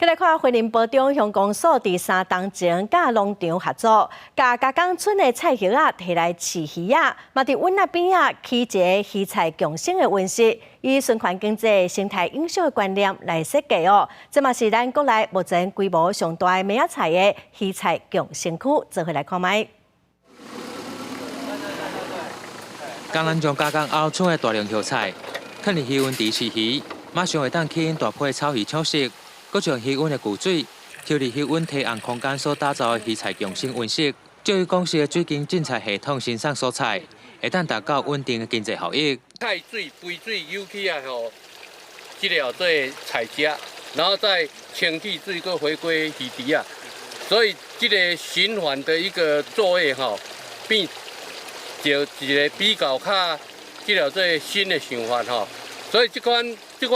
來看雲林埔中鄉公所佇三冬前佮農場合作，共加工村的菜葉仔提來飼魚仔，嘛佇塭仔邊仔起一個魚菜共生的溫室，以循環經濟、生態永續的觀念來設計哦。這嘛是咱國內目前規模上大的麥仔菜的魚菜共生區，做伙來看覓。江南將加工後出的大量葉菜，囥佇魚塭池飼魚，馬上會當吸引大批草魚搶食。閣將魚塭的舊水抽入魚塭堤岸空間所打造的魚菜共生溫室，借由公司的水耕淨菜系統生產蔬菜，會當達到穩定的經濟效益。菜水、肥水有起來吼，這個做菜食，然後再清氣水閣回歸魚池啊，所以這個循環的一個作業吼，變就一個比較較這個做新的想法吼。所以這款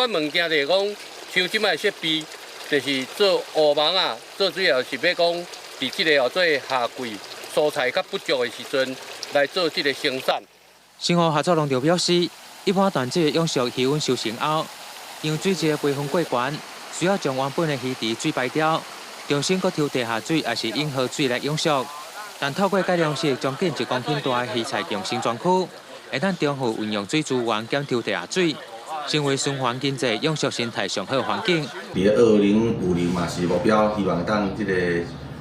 物件就是講，像這擺設備，就是做烏網仔，做主要是欲講，佇這個做夏季蔬菜較不足的時陣來做這個生產。新湖合作農場表示，一般斷水的養殖魚塭收成後，因為水質的排分過懸，需要將原本的魚池水排掉，重新閣抽地下水，抑是引河水來養殖。但透過改良式將近1公頃大的魚菜共生專區，會當重複運用水資源，減抽地下水，成為循環經濟、永續生態上好環境。佇2050嘛是目標，希望當這個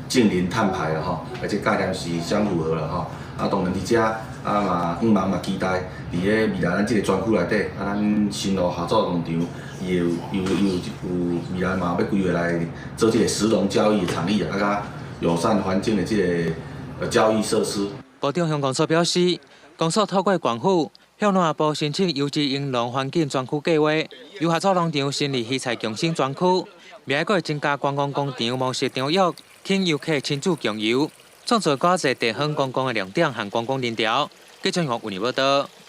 淨零碳排啦吼，而且概念是相符合啦吼。啊，當然佇遮啊嘛，向望嘛期待佇咧未來咱這個專區內底，啊，咱新路合作農場，伊會有有有有未來嘛欲規劃來做這個食農教育的場域啊，啊，佮友善環境的這個教育設施。埔中鄉公所表示，公所透過縣府向農業部申請優質漁農環境專區計劃，由合作農場成立魚菜共生專區，未來閣會增加觀光工場模式場域，請遊客親子共遊，創造較濟地方觀光的亮點和觀光人潮。記者王雲報道。